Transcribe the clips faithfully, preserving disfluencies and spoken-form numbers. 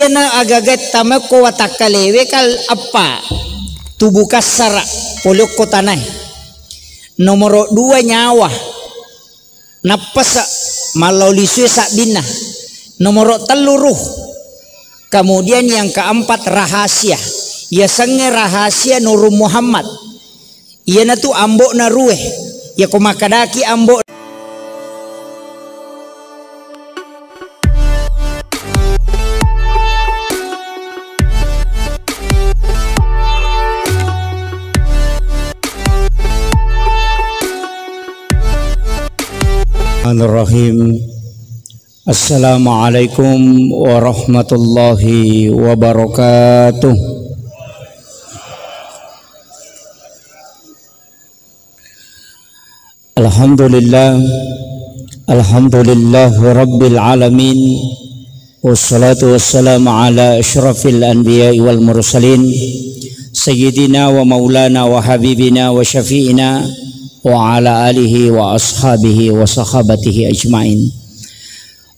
Na aga-aga tama ko watakkalewe kal eppa, tubuh kassara, pole okko tanae. Nomoro dua nyawa, nappasa, mallau lisue sabbinna. Nomoro tellu ruh. Kemudian yang keempat rahasia. Yasengnge rahasia Nurul Muhammad. Iyanatu ambo'na ruwe. Yako makkadaki ambo' Bismillahirrahmanirrahim. Assalamualaikum warahmatullahi wabarakatuh. Alhamdulillah. Alhamdulillah Rabbil Alamin. Wassalatu wassalamu ala asyrafil anbiya'i wal mursalin, Sayyidina wa maulana wa habibina wa syafi'ina wa ala alihi wa ashabihi wa sahabatihi ajma'in.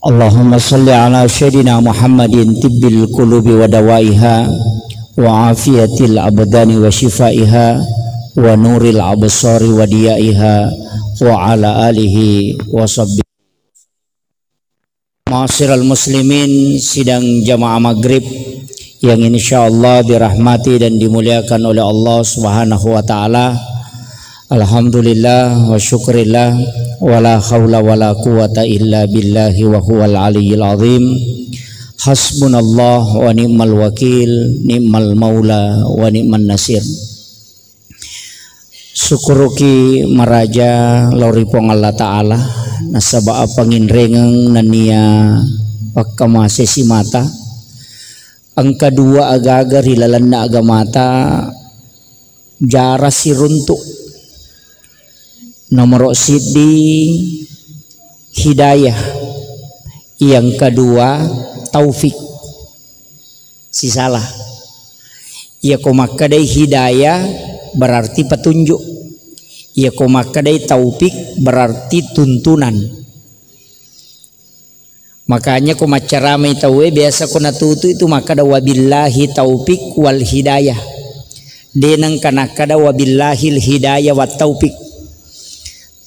Allahumma salli ala Sayyidina Muhammadin tibbil qulubi wa dawaiha wa afiyatil abdani wa shifaiha wa nuril absari wa diyaiha wa ala alihi wa sahbihi. Ma'asyiral muslimin, sidang jamaah maghrib yang insyaallah dirahmati dan dimuliakan oleh Allah Subhanahu wa taala. Alhamdulillah wa syukrillah, wala haula wala quwata illa billahi wa huwal aliyyil azim. Hasbunallah wa ni'mal wakil, ni'mal maula wa ni'man nasir. Syukuruki maraja lao ri Puang Allah Ta'ala, nasaba apanginrengeng nennia pakkamase simata. Engka dua agaga ri lalenna agamata jara siruntu. Nomoro siddi hidayah, yang kedua taufik. Sisala. Iyako makkedai hidayah berarti petunjuk. Iyako makkedai taufik berarti tuntunan. Makanya ko maccaramai tauwe, biasa ko natutu itu makkeda, "Wabillahi taufik wal hidayah." De nengka nakkeda, "Wabillahil hidayah wat taufik."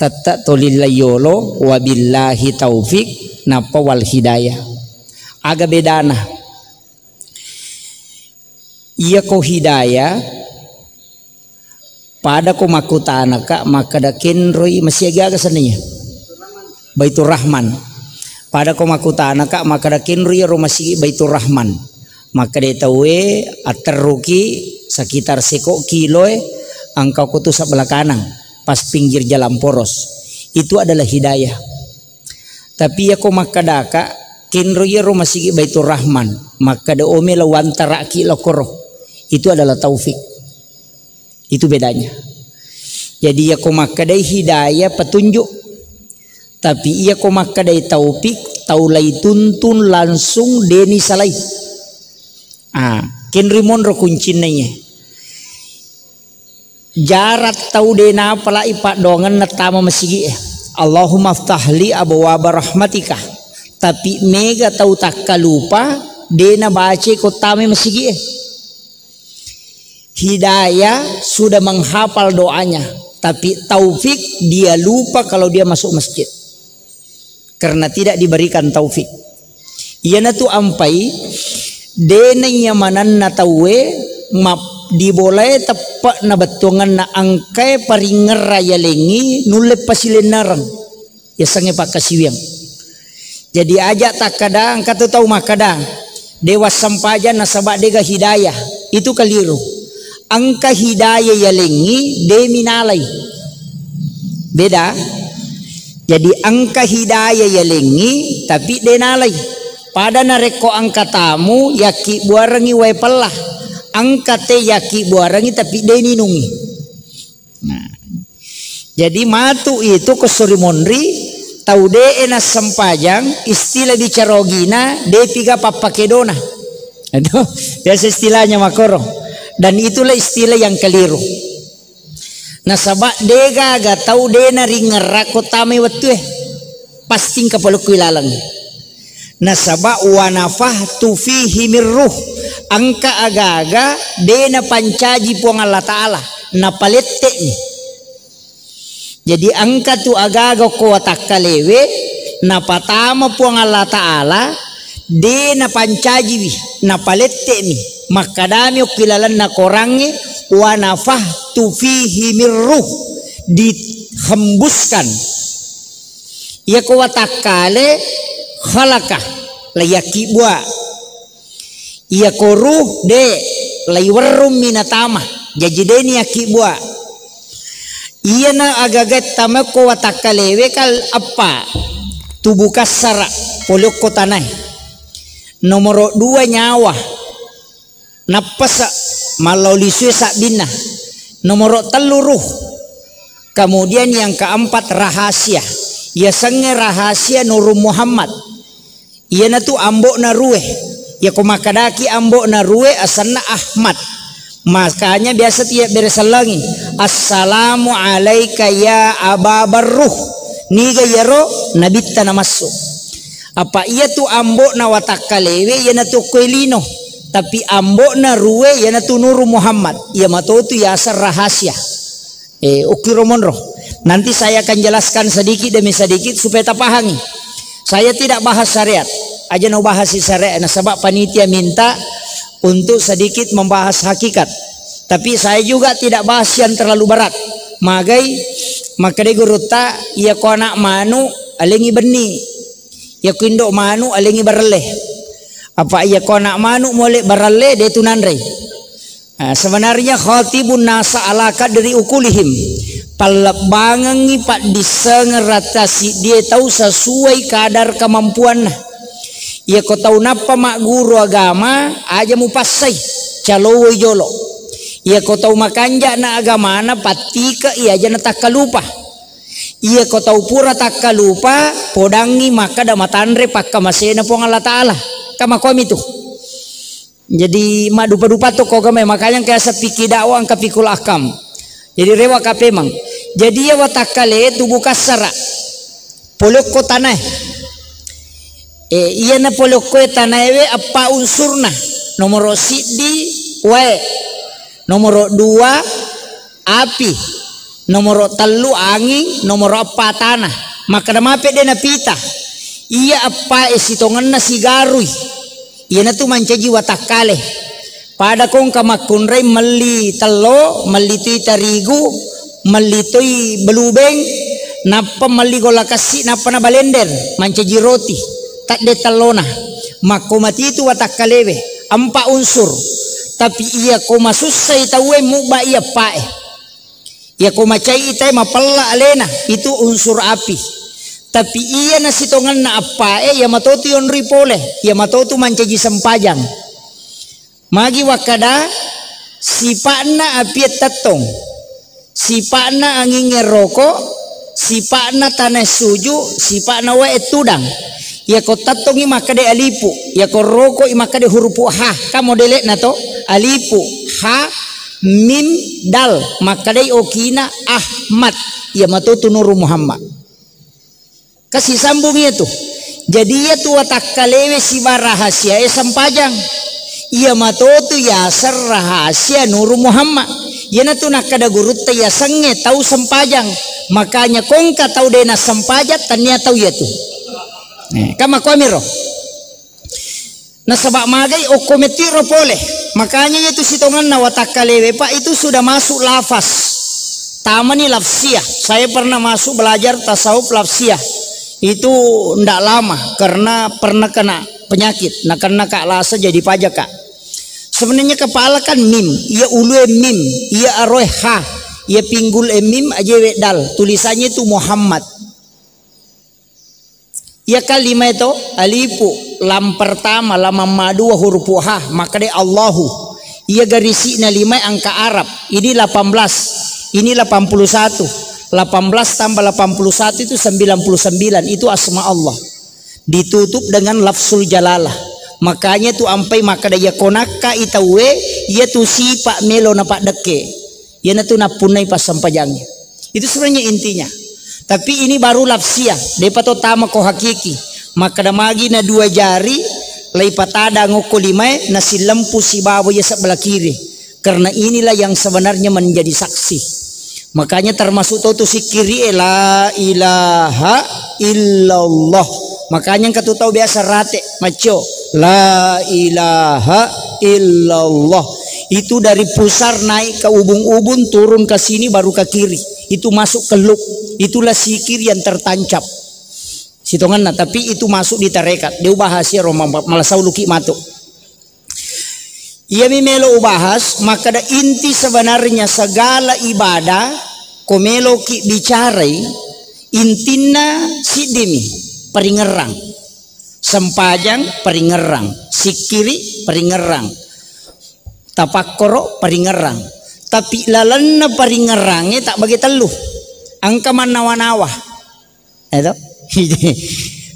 Tette tolilla yolo, "Wabillahi taufik," nappa "wal hidayah." Aga bedana? Iyako hidayah, pada ko makkutanaka makkeda kenroi masigi aga senniya? Baitur Rahman. Pada ko makkutanaka makkeda kenroi iyaro masigi Baitur Rahman. Makkeda tauwe, atterruki sekitar seko kiloe, engka ko tu sebelah kanan, pas pinggir jalan poros. Itu adalah hidayah. Tapi iyako makkedaka, kenro iyaro masigi Baitur Rahman, makkeda, "O melo wantaraki lokoro." Itu adalah taufik. Itu bedanya. Jadi iyako makkedai hidayah, petunjuk. Tapi iyako makkedai taufik, tau laituntun langsung, deni salai. Ah, kenri monro kuncinna iye. Jarat tau de napalai paddoangenna tama masigi'e. Allahumma ftahli abwaba rahmatika. Tapi mega tau takkalupa, de nabace ko tama masigi'e. Hidayah sudah menghafal doanya, tapi taufik dia lupa kalau dia masuk masjid. Karena tidak diberikan taufik. Iyanatu ampai, de naiya manenna tauwe map-, di bolae teppe'na bettuangenna engkae paringerra yalengngi nulle pasilennareng. Yasengnge pakkasiwiang. Jadi aja takkeda, engka tu tau makkeda, "De wassempajang nasaba dega hidayah." Itu keliru. Engka hidayah yalengngi, de minalai. Beda. Jadi engka hidayah yalengngi, tapi de nalai. Pada narekko engka tamu, yakki buarengngi wae pella. Engka te yakki buarengngi, tapi de ninungi. Nah. Jadi matu itu ko suri monri, tau de nassempajang, istilah bicara ogina, de piga pappakedona. Itu biasa istilahnya makoro. Dan itulah istilah yang keliru. Nasaba de gaga tau de naringerra ko tamai wettue. Pasti engka palukku ilalengngi. Nasaba wa nafakhtu fihi min ruh, engka aga-aga de napancaji Puang Allah Ta'ala, napalette'mi. Jadi engka tu aga-aga ko watakkalewe napatama Puang Allah Ta'ala, de napancajiwi, napalette'mi. Makkadami okki lalenna korangnge, wa nafakhtu fihi min ruh, dihembuskan. Iyako watakkale, khalaqa, laiyakkibua. Iyako ruh, de, laiwerrummi natama. Jaji deni yakkibua. Iyana agagatta mekko watakkalewe kal eppa, tubuh kassara, pole okko tanae. Nomoro dua nyawa. Nappasa mallau lisue sabbinna. Nomoro tellu ruh. Kemudian yang keempat rahasia. Yasengnge rahasia Nurung Muhammad. Iyanatu ambo'na rue. Yako makkadaki ambo'na rue asenna Ahmad. Makanya biasa tiap bere sellengi, "Assalamu alaika ya Aba Barruh." Niga iyaro nabitta namassu. Apa iyatu ambo'na watakkalewe iyanatu okkoe lino. Tapi ambo'na rue iyanatu Nuru Muhammad. Iya matotu yaseng rahasia. Eh, ukkiro monro. Nanti saya akan jelaskan sedikit demi sedikit supaya tapahangi. Saya tidak bahas syariat. Aja no bahas syariat, nasaba panitia minta untuk sedikit membahas hakikat. Tapi saya juga tidak bahas yang terlalu berat. Magai, makkeda gurutta, iya ko anak manu, alengi benni. Iya ko indo manu, alengi barelle. Apa iya ko anak manu mole barelle, de tu nanrei. Ah, sebenarnya khatibun nasa ala qadri uqulihim. Pallebbangengngi paddissengeng rata siddie tau sesuai kadar kemampuanna. Iya ko tau nappa magguru agama, aja mupassai, calowoi jolo. Iya ko tau makanja'na agamana, pattike'i aja natakkalupa. Iya ko tau pura takkalupa, podangngi makkada matanre pakkamasena Puang Allah Ta'ala. Kamakomi tu. Jadi maddupa-dupa to ko gamai, makanya engka yaseng fikih dakwah, engka fikul akam. Jadi rewa kapemang. Jadi iya watakkale tubuh kassara. Pole okko tanae. Eh, iyana pole okko tanaewe eppa unsurna. Nomoro siddi wae. Nomoro dua api. Nomoro tellu anging, nomoro eppa tanah. Makkeda mape de napita. Iya eppa e sitongenna sigarui. Iyanatu mancaji watakkale. Pada ko engka makkunrai melli tello, melli toi tarigu, melli toi belubeng, nappa melli golla kessi, nappa na balender, mancaji roti. Tadde tellona. Makko matitu watakkalewe, empat unsur. Tapi iya ko masussai tauwe mubba iya eppa e. Iya ko macai itae mapella alena, itu unsur api. Tapi iya nasitongenna eppa e, iya matotu yonroi pole, iya matotu mancaji sempajang. Magi wakkada, sipa'na api e tettong, sipa'na angingnge roko, sipa'na tanae suju, sipa'na wae tudang. Iya ko tettongi makkeda alipu, iya ko roko i makkeda hurupu ha, ka modele'na to, alipu, ha, mim, dal, makkedai okina Ahmad, iya matotu Nuru Muhammad. Kasi sambung iya tu. Jadi iya tu watakkalewe siba rahasia e sempajang. Iya matotu yaseng rahasia Nuru Muhammad. Iyanatu nakkeda gurutta yasengnge tau sempajang. Makanya ko engka tau de nassempajang, tania tau iya tu. Eh, kamakuamiro. Nasaba magai okko mettiro pole. Makanya itu sitongenna watakkalewe, Pak, itu sudah masuk lafaz. Tamani lafsiah. Saya pernah masuk belajar tasawuf lafsiah. Itu ndak lama karena pernah kena penyakit. Nah, kena kak lasa jadi pajak, Kak. Sebenarnya kepala kan mim, iya ulue mim, iya aroe ha, iya pinggul e mim, ajewe dal. Tulisannya itu Muhammad. Iya kalimae to, alifu, lam pertama, lam madua, hurupu ha, makkeda Allahu. Iya garisi'na limae angka Arab. Ini delapan belas, ini delapan puluh satu. Delapan belas tambah delapan puluh satu itu sembilan puluh sembilan, itu asma Allah. Ditutup dengan lafzul jalalah. Makanya tu ampai makkeda iya ko nakka i tauwe, iya tu sipa melo napaddekke. Iyanatu nappunnai passempajangnge. Itu sebenarnya intinya. Tapi ini baru lafsiah, depa to tama ko hakiki. Makkeda magi na dua jari, laipatadang okko limae, nasillempu sibawa iya sebelah kiri. Karena inilah yang sebenarnya menjadi saksi. Makanya termasuk to tu sikkiri e, la ilaha illallah. Makanya engka tu tau biasa rate, maccio, la ilaha illallah. Itu dari pusar naik ke ubun-ubun, turun ke sini, baru ke kiri. Itu masuk ke lub. Itulah sikir yang tertancap. Sitongenna, tapi itu masuk di tarekat. De ubahas iyaro, ma-, malah sauluki matu. Iyami melo ubahas, makkeda inti sebenarnya segala ibadah ko meloki bicarai, intinna siddimi, paringerrang. Sempajang, paringerrang. Sikkiri, paringerrang. Tapakkoro, paringerrang. Tapi lalenna paringerrangnge tak bagi tellu. Engka mannawa-nawa. Eto?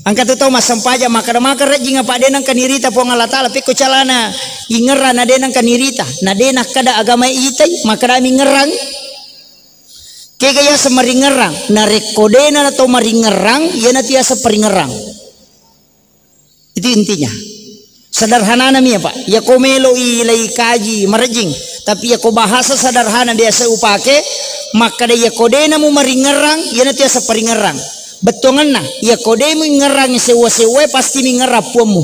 Engka tu tau massempajang, makkeda maka rejjing apa de nengka nirita Puang Allah Ta'ala, pekko calana ingerra na de nengka nirita, na de nakkeda agama itai, makkeda mingerrang. Kega yaseng maringerrang, narekko de na to maringerrang, iyana tu yaseng paringerrang. Itu intinya. Sederhanana mi, Pak. Yako melo i lai kaji marejjing, tapi yako bahasa sederhana biasa upake, makkeda yako de namu maringerrang, iyana tu yaseng paringerrang. Bettuangenna, yako de muingerrangi sewwa-sewwae, pasti mingerrang puammu.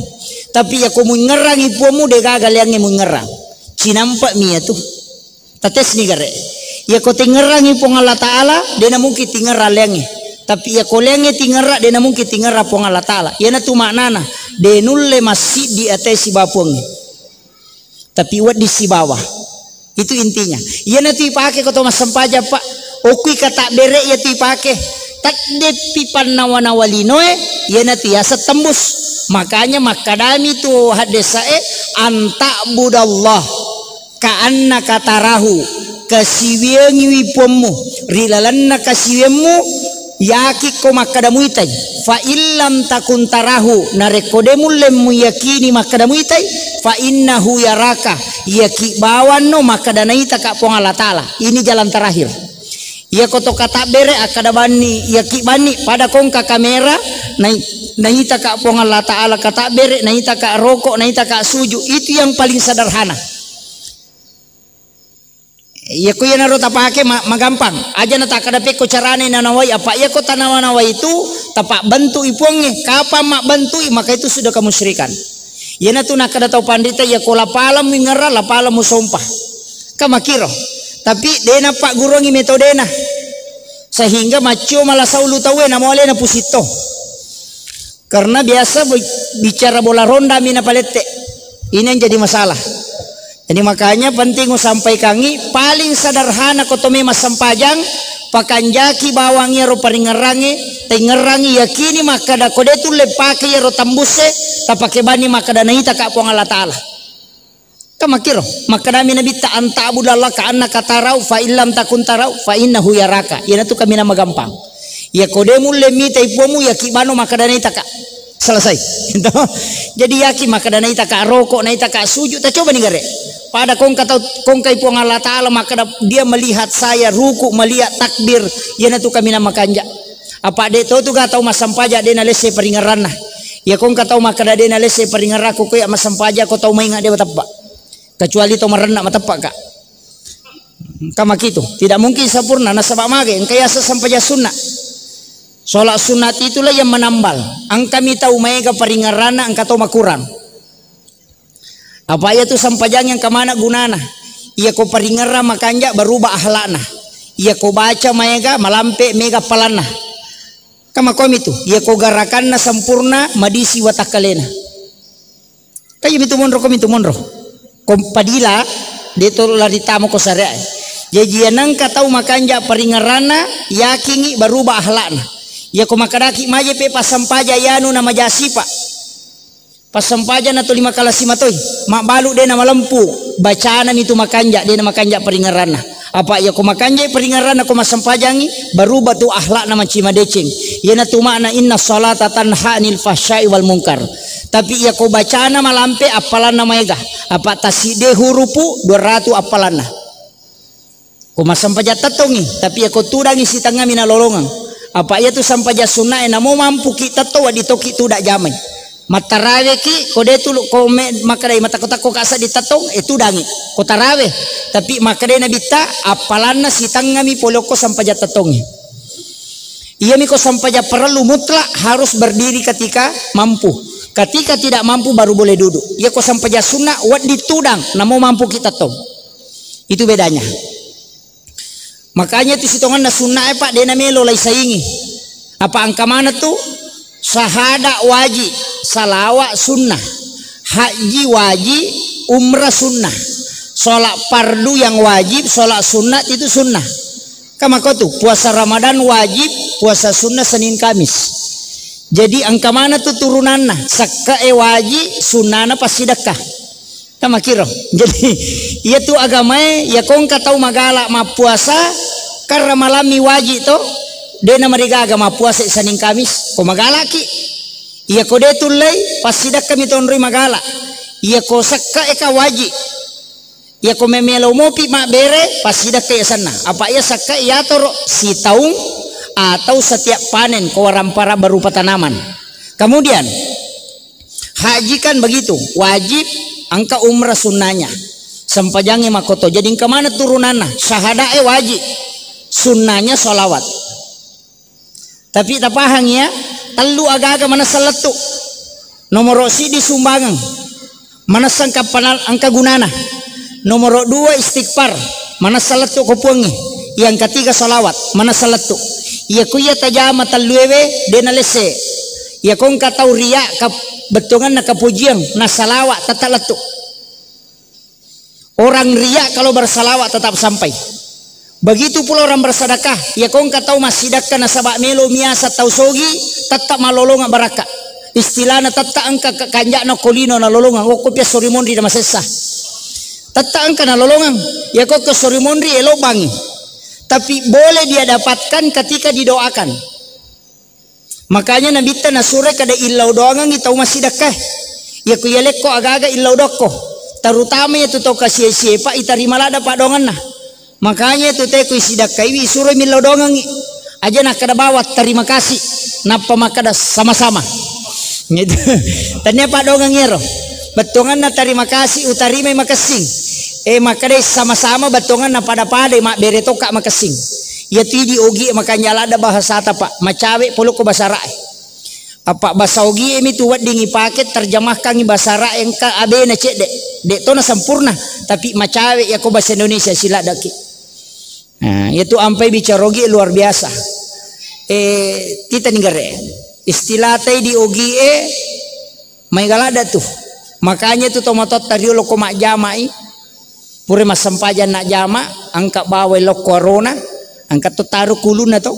Tapi yako muingerrangi puammu, de gaga leangnge muingerrang. Cinampa mi iyatu. Tatesni gare. Yako tingerrangi Puang Allah Ta'ala, de na mungkin tingerra leangnge. Tapi yako leangnge tingerra, de na mungkin tingerra Puang Allah Ta'ala. Iyana tu maknana, de nulle massiddi ate sibawa Puangnge. Tapi wedding sibawa. Itu intinya. Iyana tu ipake ko to massempajang, Pak. Okui kata bere iya tu ipake. Taddeppi pannawa-nawa linoe, iyana tu yaseng tembus. Makanya makkadami tu haddesae, "Anta'budallah ka'annaka tarahu," kasiwiangiwi puammu, ri lalenna kasiwiammu, yakikko makkeda muitai. "Fa illam takun tarahu," narekko de mulle muyakini makkeda muitai, "fa innahu yaraka," yaki bawanno makkeda naitaka Puang Allah Ta'ala. Ini jalan terakhir. Iyako to katabbere, akkeda banni, yaki banni, pada kongka kamera, nai-, naitaka Puang Allah Ta'ala katabbere, naitaka roko, naitaka suju. Itu yang paling sederhana. Iyako iyanaro tapake ma-, magampang. Aja na takkeda pekko carane nanawai, apa iyako tanawa-nawai itu tapabbentu'i Puangnge. Kapang mabbentui, maka itu sudah kemusyrikan. Iyanatu nakkeda tau panrita, iyako lapaleng muingerra, lapaleng musompa. Ka makkiro. Tapi de nappagguruangi metodena. Sehingga maccio mala saulu tauwe, namo alena pusitto. Karena biasa bi-, bicara bola ronda mi napalette. Ini yang jadi masalah. Jadi makanya penting usampaikangi, paling sederhana ko to memang sempajang, pakanjaki bawang iyaro paringerrangnge, taingerrangi, yakini makkeda ko de tulle pake iyaro tembusse, tapake bani makkeda naitaka Puang Allah Ta'ala. Kan makkiro, makkedami Nabitta, "Anta'budallaha ka'annaka tarau, fa illam takun tarau, fa innahu yaraka." Iyanatu kaminang magampang. Iyako de mulle mitai puammu, yaki bano makkeda naitaka. Selesai. Gitu. Jadi yaki makkeda naitaka roko, naitaka suju, tacobani gare. Pada kongka tau, kongkai Puang Allah Ta'ala makkeda, "Dia melihat saya ruku, melihat takbir." Iyanatu kaminang makanja. Apa de to tu ga tau massampaja de nalesse paringerranna. Iya kongka tau makkeda de nalesse paringerrakku, ko iya massampaja ko tau mainga de teppa. Kecuali tau marenna mateppa ka. Engka makitu, tidak mungkin sempurna, nasaba mage engka yaseng sempajang sunna. Sholat sunat itulah yang menambal. Engka mi tau maega paringerranna, engka tau makurang. Apa iyatu sempajang yang kemana gunana? Iya ko paringerrang makanja, berubah akhlakna. Iya ko baca maega, malampe mega palanna. Kan makomi tu, iya ko garakanna sempurna, madisi watakkalena. Kan iya mitu monro, ko mitu monro. Ko padila, de to lari tamo ko syariat. Jaji iya nengka tau makanja paringerranna, yakingi berubah akhlakna. Iya ko makkedaki majepe passampaja yanu na majasipa. Passampaja na tuli makala simatoi, mabbalu de na malempu, bacana mitu makanja, de na makanja paringerranna. Apa iya ko makanja paringerranna ko massampajangi, berubah tu akhlakna manci madeceng. Iyanatu makna inna salata tanha anil fahsyai wal munkar. Tapi iya ko bacana malampe, appalanna maega. Apa taside hurupu, dua ratu appalanna. Ko massampaja tettongi, tapi iya ko tudangi sitengngami nalolongeng. Apa iya tu sampajang sunna e namo mampuki tettong, wedding toki tudang jamai. Mattaraweki, ko de tulu, ko me-, makkedai matakko-takko ka seddi tettong, e tudangi. Ko tarawe. Tapi makkedai Nabitta, appalanna sitengngami pole okko sampajang tettongnge. Iyami ko sampajang parellu mutlak harus berdiri ketika mampu. Ketika tidak mampu baru boleh duduk. Iya ko sampajang sunna, wedding tudang, namo mampuki tettong. Itu bedanya. Makanya tu sitongenna sunna e, Pak, de namelo lai saingi. Apa engka mana tu? Sahada wajib, salawa sunna, haji wajib, umrah sunna. Sholat fardu yang wajib, sholat sunat itu sunnah. Kamako tu, puasa Ramadan wajib, puasa sunnah Senin Kamis. Jadi engka mana tu turunanna? Sekke e wajib, sunnana passidekka. Tamakiro. Jadi, iya tu agamae, iya ko engka tau magala mappuasa, karena malammi wajib to, de namarigaga mappuasa Senin Kamis, ko magalaki. Iya ko de tullei, passidekkami tonroi magala. Iya ko sekke eka wajib. Iya ko memelo mopi mabbere, passidekka iya senna. Apa iya sekke iyatoro sitaung atau setiap panen ko warampara berupa tanaman. Kemudian, haji kan begitu, wajib, engka umrah sunnanya. Sempajangnge makoto. Jadi engka mana turunanna? Syahadae wajib, sunnanya sholawat. Tapi tapahang ya, tellu agaga manessa lettu. Nomoro siddi sumbangeng, manessa engka panal-, engka gunana. Nomoro dua istighfar, manessa lettu ko puangnge. Yang ketiga sholawat, manessa lettu. Iya ku iya tajama tellu ewe, de nalesse. Iya ko engka tau riya, kap-, bettuanganna kepujian, na salawat, tetta lettu. Orang riya kalau bersalawat tetap sampai. Begitu pula orang bersedekah, iya ko engka tau massidekka nasaba melo miasa tau sogi, tetap malolongang barakka. Istilahna tetap engka ka-, kanja'na ko lino nalolongang, okko pia sori monri na masessa. Tetap engka nalolongang, iya ko ke sori monri elo bangi. Tapi boleh dia dapatkan ketika didoakan. Makanya Nabitta nasuro kada illau doangengngi tau massidekka. Iya ku iya lekko agaga illau dokko. Terutama iya tu tau kasie-sie, Pak, itarima ladda paddoangenna. Makanya tu te ku isidekkaiwi, isuroi millau doangengngi. Aja nakkeda bawang terima kasih, nappa makkeda sama-sama. Gitu. Tania paddoangeng ero. Bettuanganna terima kasih, utarimai makessing. Eh, makkedai sama-sama, bettuanganna pada-pada, mabbere tokka makessing. Iya tu idi ogi e makanja ladda bahasata, Pak. Macawe polokko basara e. Apa basa ogi e mi tu wedding ipake terjemahkangngi basara e engka abena cedde. Dek to na sempurna, tapi macawe iya ko bahasa Indonesia siladdaki. Nah, iya tu ampai bicara ogi e luar biasa. Eh, tita ni gare. Istilah tai di ogi e, maega ladda tu. Makanya tu tomatoatta riolo ko majjamai, pura massempajang najjama, engka bawai lokko arona, engka to taro kulunna to.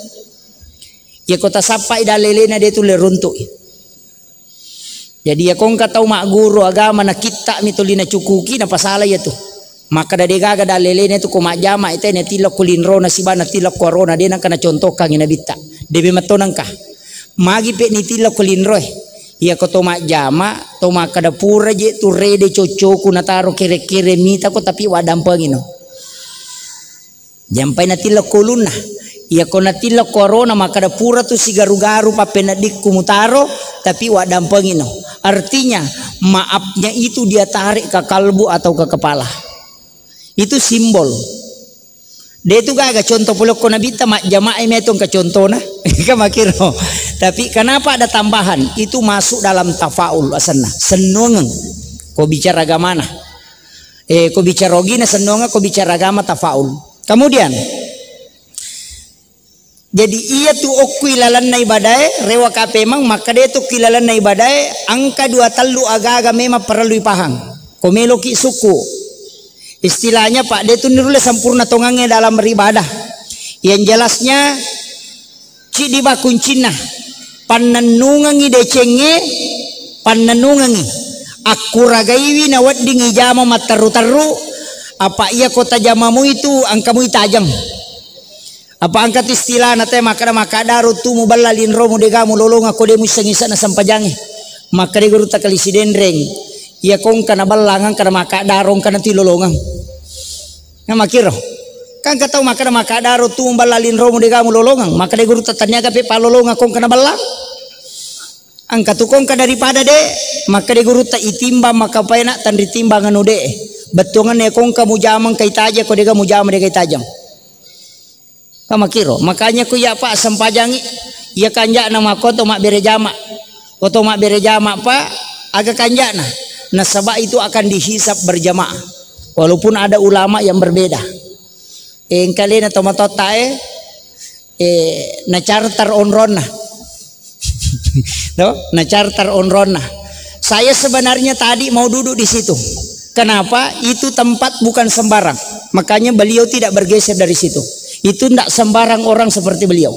Iya ko tasappai dalelena de tu le runtu'i. Jadi iya ko engka tau magguru agama nakitta mi tuli nacukuki, napasala iya tu. Makkeda de gaga dalelena tu ko majjama ite natilla ko linrona siba natilla ko arona, de nangka nacontohkangngi Nabitta. De memang to nangka. Magi pe nitilla ko linroe. Iya ko to majjama, to makkeda pura je tu rede coccoku nataro kere-kere mita ko tapi waddampengino. Jampai natilla ko ulunna. Iya ko natilla ko arona makkeda pura tu sigaru-garu pappeneddikku mutaro, tapi waddampengino. Artinya, maafnya itu dia tarik ke kalbu atau ke kepala. Itu simbol. De tu gaga contoh polokko Nabitta majjamae meto engka contona. Engka makiro. Tapi kenapa ada tambahan? Itu masuk dalam tafaul asenna. Sennuangeng. Ko bicara agamana. Eh, ko bicara ogina sennuangeng, ko bicara agama tafaul. Kemudian, jadi iya tu okku ilalenna ibadae, rewa kapemang, makkeda tu okku ilalenna ibadae, engka dua tellu agaga memang parellu ipahang. Ko meloki sukku. Istilahnya, Pak, de tu nirulle sempurna tongangnge dalam beribadah. Yang jelasnya, ciddi ba kuncinna. Pannennungengngi decengnge, pannennungengngi. Akkuragaiwi nawedding ijama matterru-terru, apa iya ko tajama muitu, engka mui tajeng. Apa engka tu istilahna te makkeda, makkeda ruttu mubella linromu dega mulolongeng ko de muisseng-issenna sempajangnge. Makkeda gurutta Kali Sidenreng, iya ko engka nabellang engka na makkeda ro engka na tu ilolongeng. Nah, makkiro. Kan engka tau makkeda, makkeda ro tu balla linromu de gamu lolongeng, makkeda gurutta taniaga pe palolongeng kong kena balla. Engka tu kongka daripada de, makkeda gurutta itimbang maka paena tanri timbang anu de. Bettuanganna kongka mujamang kai tajang ko dega mujama de kai tajang. Pamakiro, makanya ku iya pa sempajangi, iya kanja'na makko to mabbere jama. Ko to mabbere jama pa, aga kanja'na. Nasaba itu akan dihisab berjamaah. Walaupun ada ulama yang berbeda. Eh, engkalena to matotta e, eh, na charter onronna. No? Na charter onronna. Saya sebenarnya tadi mau duduk di situ. Kenapa? Itu tempat bukan sembarang. Makanya beliau tidak bergeser dari situ. Itu ndak sembarang orang seperti beliau.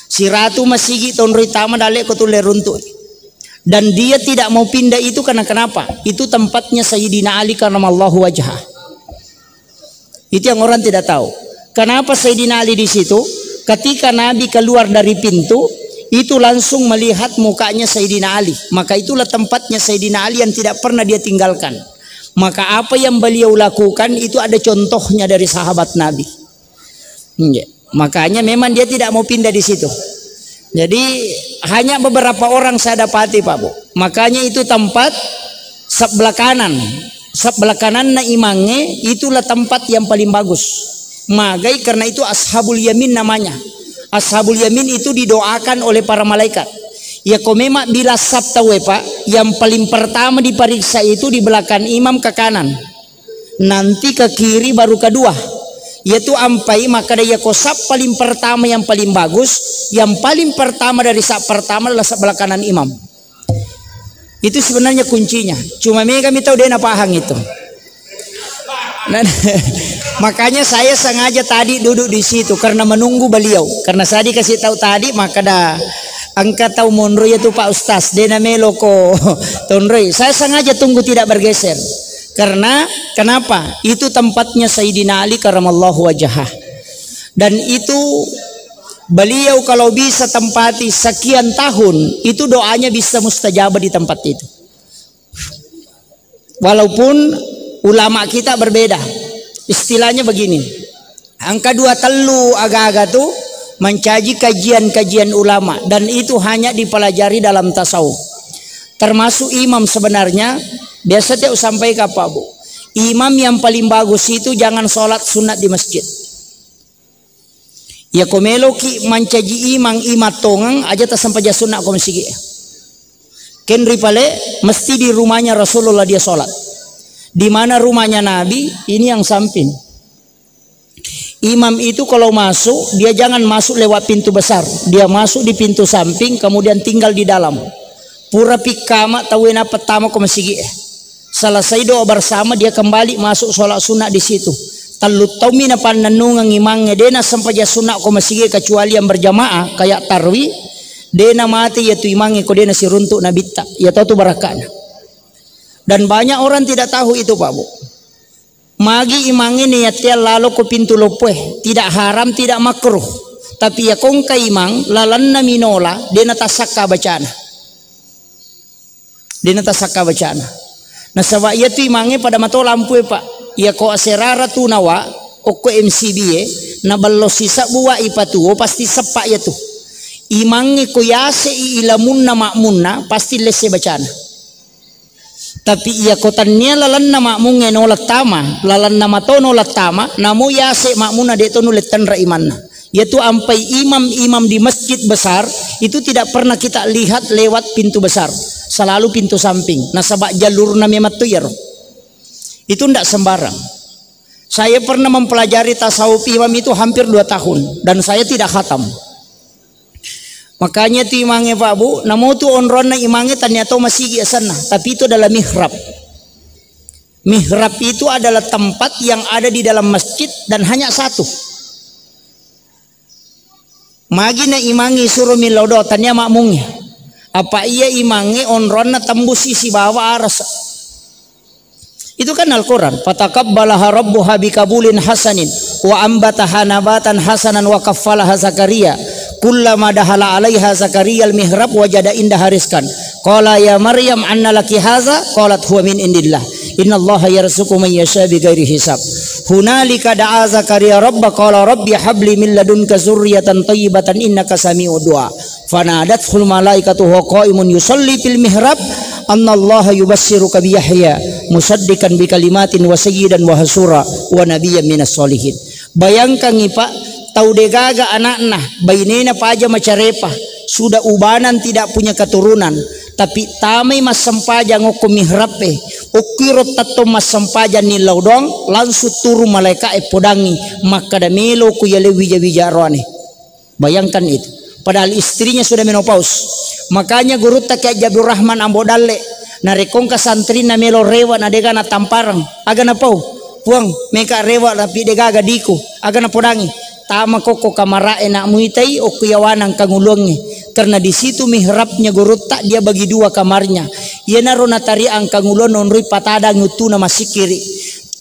Siratu masigi tonroi tama dale ko tulle runtu. Dan dia tidak mau pindah itu karena kenapa? Itu tempatnya Sayyidina Ali karramallahu wajhah. Itu yang orang tidak tahu. Kenapa Sayyidina Ali di situ? Ketika Nabi keluar dari pintu, itu langsung melihat mukanya Sayyidina Ali. Maka itulah tempatnya Sayyidina Ali yang tidak pernah dia tinggalkan. Maka apa yang beliau lakukan itu ada contohnya dari sahabat Nabi. Iya. Makanya memang dia tidak mau pindah di situ. Jadi hanya beberapa orang saya dapati, Pak Bu. Makanya itu tempat sebelah kanan, sebelah kananna imangnge itulah tempat yang paling bagus. Magai karena itu Ashabul Yamin namanya. Ashabul Yamin itu didoakan oleh para malaikat. Ya ko memang bila sab tauwe, Pak, yang paling pertama diperiksa itu di belakang imam ke kanan. Nanti ke kiri baru kedua. Yaitu ampai makkeda iya ko sab paling pertama yang paling bagus, yang paling pertama dari sab pertama adalah sebelah kanan imam. Itu sebenarnya kuncinya. Cuma mega mi tau de napahang itu. Nah, makanya saya sengaja tadi duduk di situ karena menunggu beliau. Karena saya dikasih tahu tadi, makkeda engka tau monro ya tu Pak Ustaz, de namelo ko tonroi. Saya sengaja tunggu tidak bergeser. Karena kenapa? Itu tempatnya Sayyidina Ali karramallahu wajhah. Dan itu beliau kalau bisa tempati sekian tahun, itu doanya bisa mustajabah di tempat itu. Walaupun ulama kita berbeda. Istilahnya begini. Angka dua tellu aga-aga tu mencaji kajian-kajian ulama dan itu hanya dipelajari dalam tasawuf. Termasuk imam sebenarnya, biasa te usampai ka Pak Bu. Imam yang paling bagus itu jangan sholat sunat di masjid. Ya ko meloki mancaji imang, imang tongeng aja tasampaja sunna ko masigi. Kenri pale mesti di rumahnya Rasulullah dia sholat. Di mana rumahnya Nabi, ini yang samping. Imam itu kalau masuk, dia jangan masuk lewat pintu besar. Dia masuk di pintu samping, kemudian tinggal di dalam. Pura pikkama tauwe nappa tama ko masigi e. Selesai doa bersama, dia kembali masuk sholat sunnah di situ. Tellu taummi napannennungeng imangnge, de nassempajang sunnah ko masigi kecuali yang berjamaah, kayak tarwi, de namate iya tu imangnge ko de nasiruntuk nabitta, iya tau tu barakkana. Dan banyak orang tidak tahu itu, Pak Bu. Magi imangnge niatteang lalo ko pintu loppoe, tidak haram, tidak makruh. Tapi iya kongka imang, lalenna minola, de natassakka bacana. De natassakka bacana. Nasaba iya tu imangnge pada mato lampue, Pak. Iya ko aserara tu nawa, okko M C B e, naballo sisebbu wa ipatuo, pasti seppa iya tu. Imangnge ko yase i ilamunna makmunna, pasti lesse bacana. Tapi iya ko tannia lalenna makmungnge nola tama, lalenna mato nola tama, namo yase makmunna de to nulle tenra imanna. Yaitu ampai imam-imam di masjid besar itu tidak pernah kita lihat lewat pintu besar, selalu pintu samping. Nasaba jalurna memang tu iyaro. Itu ndak sembarang. Saya pernah mempelajari tasawuf imam itu hampir dua tahun dan saya tidak khatam. Makanya tu imangnge, Pak Bu, namo tu onronna imangnge tania to masigi asenna, tapi itu adalah mihrab. Mihrab itu adalah tempat yang ada di dalam masjid dan hanya satu. Magi na imangnge suro millau doa, tania makmungnge. Apa iya imangnge onronna tembusi sibawa arasa. Itu kan Al-Quran. Fataqabbalaha rabbuha bikabulin hasanin wa ambataha nabatan hasanan wa kaffalaha Zakaria. Kullama dahala alaiha Zakaria al-mihrab wajada indaha rizqan. Qala ya Maryam anna laki haza? Qalat huwa min indillah. Innallaha yarzuqu man yasha bighairi hisab. Hunalika da'a Zakaria rabba qala rabbi habli min ladunka zurriyatan thayyibatan innaka sami'ud du'a. Fanadathul malaikatu huwa qaimun yusalli fil mihrab annallaha yubassiruka bi Yahya musaddiqan bi kalimatin wa sayyidan wa hasura wa nabiyyan minas solihin. Bayangkangngi, Pak, tau degaga anakna, bainena paja macarepa, sudah ubanan tidak punya keturunan, tapi tamai massempajang okko mihrab e, okki ro tettong massempajang nillau doang, langsung turun malaika e podangi, makkada melo ku yale wija-wija roane. Bayangkan itu. Padahal istrinya sudah menopause. Makanya gurutta Kiai Haji Abdul Rahman Ambo Dalle, narekko engka santrinna melo rewa na dega natampareng, aga napau? Puang, meka rewa tapi degaga diku. Aga napodangi? Tama kokko kamara e na muitai okko yawana engkanguluangnge. Karena di situ mihrabnya gurutta, dia bagi dua kamarnya. Iyanaro natari engkanguluang nonroi patadang uttuna massikkiri.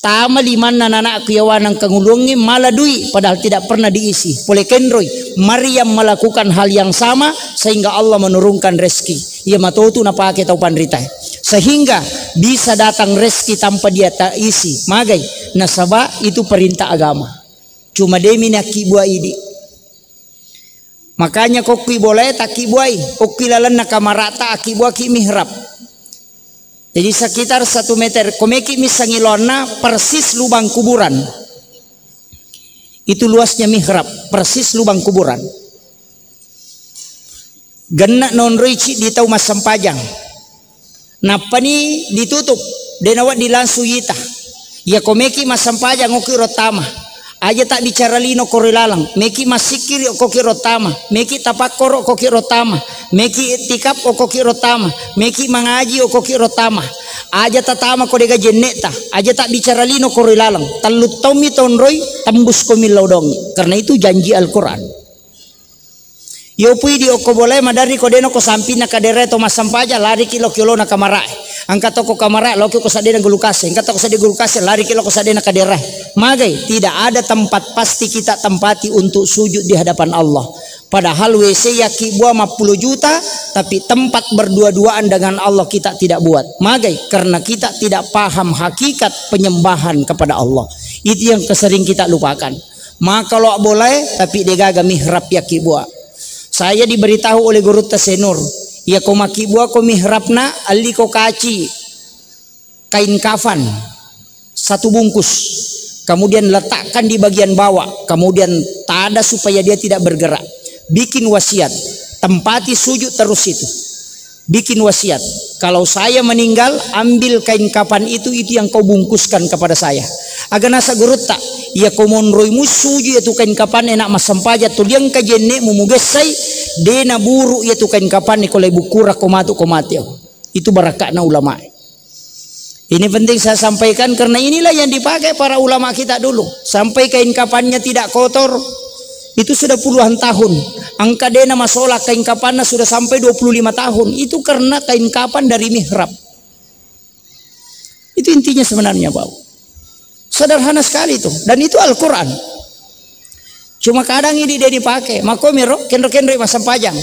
Tama limanna nanakku yawana engkanguluangnge mala dui, padahal tidak pernah diisi. Pole kenroi, Maryam melakukan hal yang sama sehingga Allah menurunkan rezeki. Iya matotu napake tau panrita. Sehingga bisa datang rezeki tanpa dia tak isi. Magai, nasaba itu perintah agama. Cuma demi nakkibua idi. Makanya kokkui bolae takkibuai, okkui lalenna kamarata akkibuaki mihrab. Jadi sekitar satu meter, komeki missangi loanna persis lubang kuburan. Itu luasnya mihrab, persis lubang kuburan. Genna nonroi ciddi tau massempajang. Nappani ditutup, de nawedding langsung yita. Iya ko meki massempajang okki ro tama. Aja tak bicara lino koro laleng, meki massikkiri okkoki ro tama, meki tapakkoro okkoki ro tama, meki iktikaf okkoki ro tama, meki mangaji okkoki ro tama. Aja tatama ko dega jennekta, aja tak bicara lino koro laleng. Tellu taummi tonroi, tembus ko millau dongi. Karena itu janji Al-Quran. Yo pui di okko bolae maderri ko deno ko sampinna kaderae to massempajang, lariki lo kiolona kamarae. Engka to ko kamarae, loki ko saddena gulukase. Engka to ko sadde gulukase, lariki lo ko saddena kaderae. Magai, tidak ada tempat pasti kita tempati untuk sujud di hadapan Allah. Padahal W C yakki bua mappulo juta, tapi tempat berdua-duaan dengan Allah kita tidak buat. Magai, karena kita tidak paham hakikat penyembahan kepada Allah. Itu yang kesering kita lupakan. Maka lo bolae, tapi degaga mihrab yakki bua. Saya diberitahu oleh gurutta Senur, iya ko makki bua ko mihrabna, alli ko kaci kain kafan satu bungkus, kemudian letakkan di bagian bawah, kemudian tada supaya dia tidak bergerak. Bikin wasiat, tempati sujud terus itu. Bikin wasiat, kalau saya meninggal, ambil kain kafan itu, itu yang kau bungkuskan kepada saya. Aga nasa gurutta, iya ko monroi mussuju iya tu kain kafan enak massempajang tu liang kajenne mu mugessai, de naburu iya tu kain kafan ko lai bukura ko matu ko mati. Itu barakakna ulama. Ini penting saya sampaikan karena inilah yang dipakai para ulama kita dulu. Sampai kain kafannya tidak kotor, itu sudah puluhan tahun. Engka dena masola kain kafanna sudah sampai dua puluh lima tahun. Itu karena kain kafan dari mihrab. Itu intinya sebenarnya, Pak. Sederhana sekali itu. Dan itu Al-Quran. Cuma kadang ini dia dipakai. Makomiro, kenro-kenro massempajang.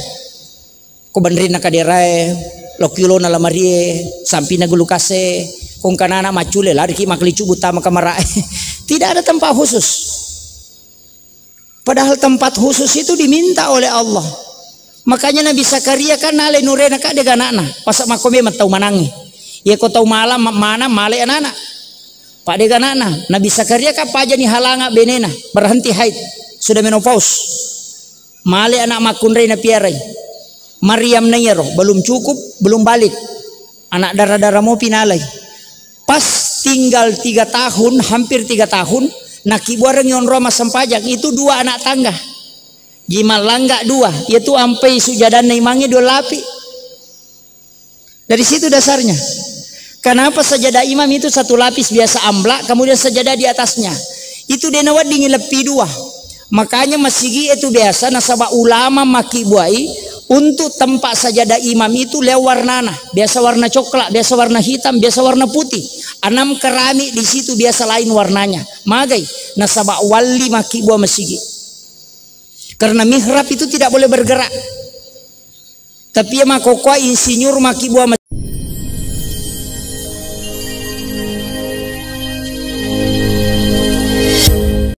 Ko benrinna kaderae, lokki lona lamarie, sampinna gulukase, ko engka nana maccule, lariki maklicu buttama kamarae. Tidak ada tempat khusus. Padahal tempat khusus itu diminta oleh Allah. Makanya Nabi Zakaria kan nale nurena ka dega anakna, pas makko memang tau manangi. Iya ko tau malam ma-, mana male anakna. Pak dega anakna, Nabi Zakaria kan pajani halanga benena, berhenti haid, sudah menopause. Male anak makkunrai napiarai. Maryam na iyaro, belum cukup, belum balik. Anak dara-dara mopi nalai. Pas tinggal tiga tahun, hampir tiga tahun, nakibuarengngi onroang massempajang. Itu dua anak tangga. Ji mallangga dua, yaitu ampai sujadanna imangnge dua lapi. Dari situ dasarnya. Kenapa sajadah imam itu satu lapis biasa amblak, kemudian sajadah di atasnya? Itu dena wedding leppi dua. Makanya masigi itu biasa nasaba ulama makibuai untuk tempat sajadah imam itu leo warnana. Biasa warna coklat, biasa warna hitam, biasa warna putih. Enam keramik di situ biasa lain warnanya. Magai, nasaba walli makibua masigi. Karena mihrab itu tidak boleh bergerak. Tapi iya makkokkoe insinyur makkibua